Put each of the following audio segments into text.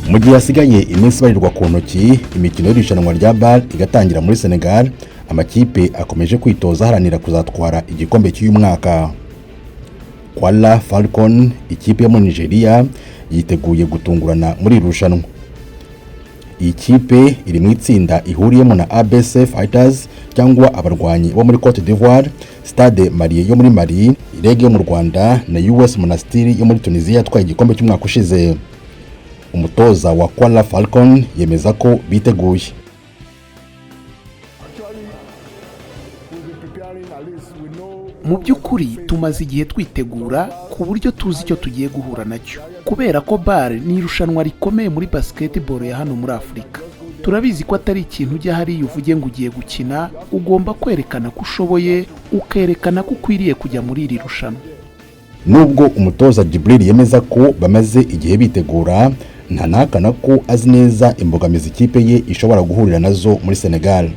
Mu gihe hasigaye iminsi ibarirwa ku ntoki imikino y'irushanwa rya BAL igatangira muri Senegal, amakipe akomeje kwitoza aharanira kuzatwara igikombe cy'uyu mwaka. Kwara Falcon, ikipe yo muri Nigeria, yiteguye gutungurana muri iri rushanwa. Iyi kipe iri mu itsinda ihuriyemo na ABC Fighters cyangwa abarwanyi bo muri Cote d'Ivoire, Stade Malien yo muri Mali, REG yo mu Rwanda na US Monastir yo muri Tunisia yatwaye igikombe cy'umwaka ushize. Umutoza wa Kwara Falcon yemeza ko biteguye. Actually, we've been preparing. At least we know. Mu by'ukuri tumaze igihe twitegura ku buryo tuzi icyo tugiye guhura nacyo, kubera ko BAL ni irushanwa rikomeye muri basketball ya hano muri Afurika. Turabizi ko atari ikintu ujya hariya uvuge ngo ugiye gukina. Ugomba kwerekana ko ushoboye, ukerekana ko ukwiriye kujya muri iri rushanwa. Nubwo umutoza Jibril yemeza ko bamaze igihe bitegura, ntanahakana ko azi neza imbogamizi ikipe ye ishobora guhurira nazo muri Senegal.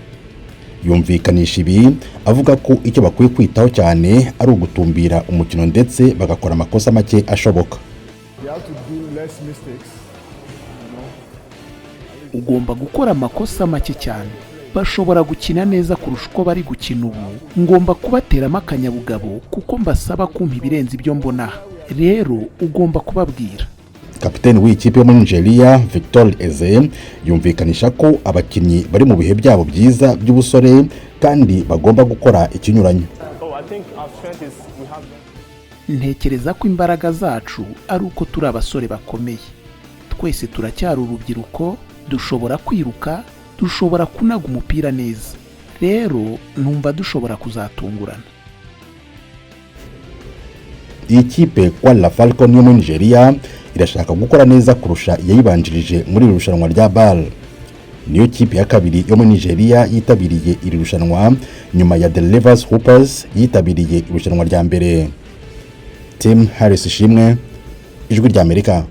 Yumvikanisha ibi avuga ko icyo bakwiye kwitaho cyane ari ugutumbira umukino ndetse bagakora amakosa make ashoboka. They have to do less mistakes. Ugomba gukora amakosa make cyane. Bashobora gukina neza kurusha uko bari gukina ubu. Ngomba kubateramo akanyabugabo kuko mbasaba kumpa ibirenze ibyo mbona aha. Rero ugomba kubabwira. Kapiteni w'iyi kipe yo muri Nigeria, Victor Eze, yumvikanisha ko abakinnyi bari mu bihe byabo byiza by'ubusore kandi bagomba gukora ikinyuranyo. Oh, I think our strength is we have Ntekereza ko imbaraga zacu ari uko turi abasore bakomeye. Twese turacyari urubyiruko, dushobora kwiruka, dushobora kunaga umupira neza. Rero numva dushobora kuzatungurana. Iyi kipe Kwara Falcon yo muri Nigeria irashaka gukora neza kurusha iyayibanjirije muri iri rushanwa rya BAL. Niyo kipe ya kabiri yo muri Nigeria yitabiriye iri rushanwa nyuma ya The Rivers Hoopers yitabiriye irushanwa rya mbere. Tim Harris Ishimwe, Ijwi ry'Amerika.